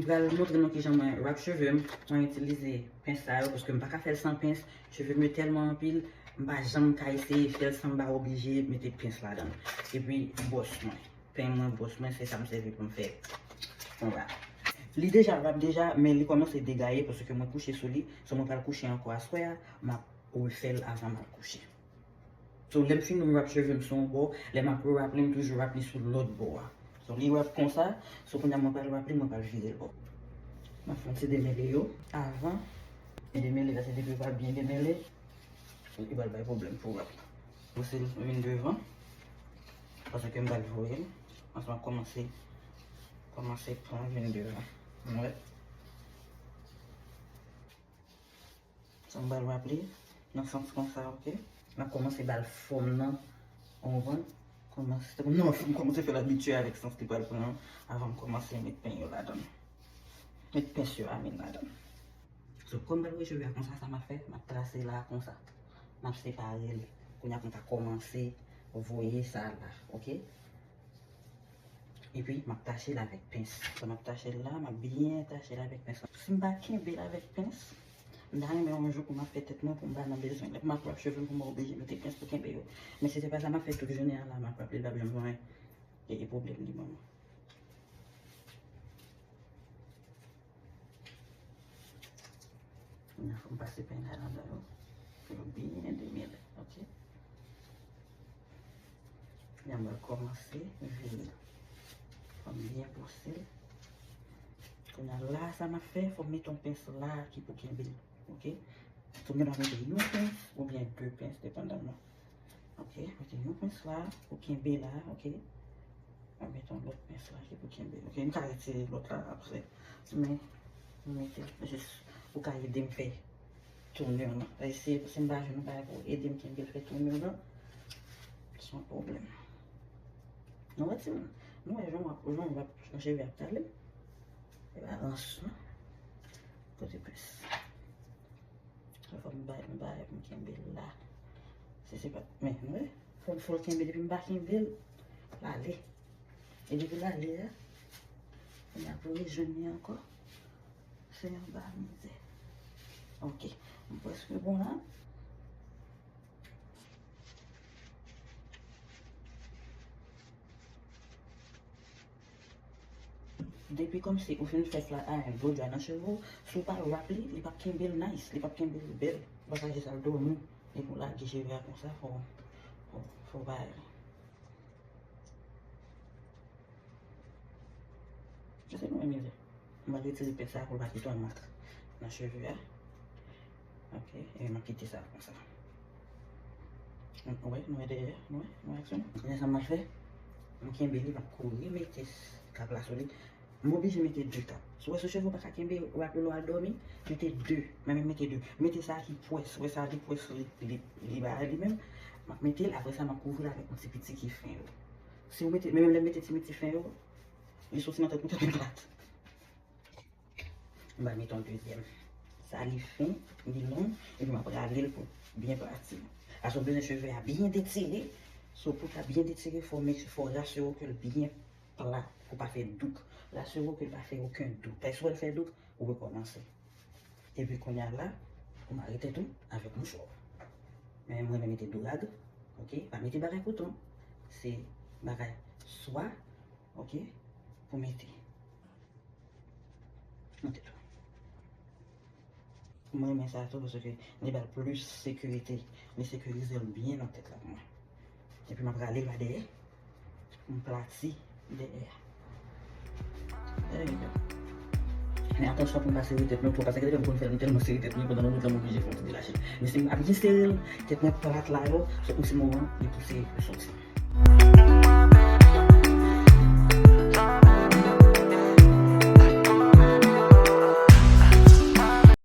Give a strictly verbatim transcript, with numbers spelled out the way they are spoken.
Pral montre nou kijan mwen wrap cheve m. Mwen itilize pens sa yo, paske m pa ka fè l san pens. Cheve m yo tèlman anpil, m pa janm ka eseye fè l san m pa oblije mete pens ladan l. Epi bwòs mwen. Peny mwen, bwòs mwen, se sa m sèvi pou m fè konba. Li deja wrap deja, men li kòmanse degaye paske mwen kouche sou li. So mwen pral kouche ankò aswè a, m ap refè l avan m al kouche. So lè m fin wrap cheve m sou yon bò, lè m ap rewrap li, m toujou wrap li sou lòt bò a. So li wrap konsa, so kounye a mwen pral wrap li, mwen pral vire l bò. M ap fè yon ti demele yo avan. E demele la, se depi yo pa byen demele, li pral bay pwoblèm pou wrap la. Pouse l vin devan, paske m pral voye l. Ansanm ap kòmanse, kòmanse pran vin devan. Mwen. Sa m pral wrap li nan sans konsa, oke? M ap kòmanse ba l fòm nan, ou konprann? Kòmanse, non, fò m kòmanse fè l abitye avèk sans li pral pran an, avan m kòmanse met peny yo ladan l. Met pens yo, I mean, ladan l. So, kòm m pral voye cheve a konsa, sa m ap fè, m ap trase la konsa. M ap separe l. Kounye a pou m ka kòmanse voye sa la, oke? Epi, m ap tache l avèk pens. Sa m ap tache l la, m ap byen tache l avèk pens. Si m pa kenbe l avèk pens, m ta renmen yon jou pou m ap fè tèt mwen pou m pa nan bezwen. Lè pou m ap wrap cheve m pou m oblije mete pens pou kenbe yo. Men si se pa sa m ap fè tout jounen an la, m ap wrap li, l p ap janm gen e, e pwoblèm li ban mwen. Kounye a fò m pase peny la ladan yo. Pou yo byen demele, oke? Kounye a m pral kòmanse vire. Fò m byen pouse l. Kounye a la, sa m ap fè, fò m mete yon pens la ki pou kenbe l, oke? So, m gen dwa mete yon pens oubyen de pens, depandaman. Oke, mete yon pens la pou kenbe la, oke. Mwen mete yon lòt pens la ki pou kenbe. Oke, m ka retire lòt la apre. Men, mwen mete l jis pou ka ede m fè tounè w lan. Eseye, si m pa jwenn yon bagay pou ede m kenbe l fè tounè w lan, se yon pwoblèm. Nou wè, timoun? Nou wè jan w ap, jan w ap, jan cheve ap pale? E pa rans, non? Kote pens? Fò m bay, m bay, m kenbe l la. Si se pa, men, nou wè, fò, fò l kenbe, depi m pa kenbe l, l ale. E depi l ale a, kounye a pou rejwenn li ankò, se anba mizè. Oke, m prèske bon la. Depi kòmsi ou fin fè flat iron, blow dry nan cheve w, si w pa wrap li, li p ap kenbe l nice, li p ap kenbe l bèl. Ou pa ka jis al dòmi epi w lage cheve a konsa, fò, fò, fò w bay li. Kisa nou menm li? M ap retire pens sa pou l pa kite yon mak nan cheve a. Oke, e m ap kite sa konsa. Ou wè, nou wè dèyè, nou wè, nou wè aksyon. Kounye a sa m ap fè, m kenbe li, m ap kouri mete kap la sou li. M oblije mete de kap. Si w wè sou cheve w pa ka kenbe, w ap lè w al dòmi, mete de. Mwen menm mete de. Mete sa ki pwès, ou wè sa ki pwès li, li, li bagay li menm. M ap mete l, apre sa m ap kouvri l avèk yon ti piti ki fen yo. Si w mete, men menm lè m mete ti piti fen yo, li soti nan tèt mwen tankou plat. M va mete yon dezyèm. Sa li fen, li long, epi m ap rale l pou byen plati. Paske w bezwen cheve a byen detire. So pou l ka byen detire, fò w mete, fò w rasire w ke l byen plat, pou pa fè douk. Rasire w ke l pa fè okenn douk. Paske si w wè l fè douk, ou rekòmanse. Epi kounye a la, ou mare tèt ou avèk mouchwa. Men mwen renmen mete dourad, oke? Pa mete bagay koton. Se bagay swa, oke? Pou mete. Nan tèt ou. Mwen renmen sa tou paske li ba l plis sekirite. Li sekirize l byen nan tèt la pou mwen. Epi m ap rale l pa dèyè. M plati dèyè a. There you go. Men atansyon pou n pa sere tèt nou twòp, paske depi m konn fè l, m tèlman sere tèt mwen, pandan yon bout tan m oblije fè yon ti delache. Men si m ap byen sere l, tèt mwen plat la yo, se yon ti moman, li pouse pou soti.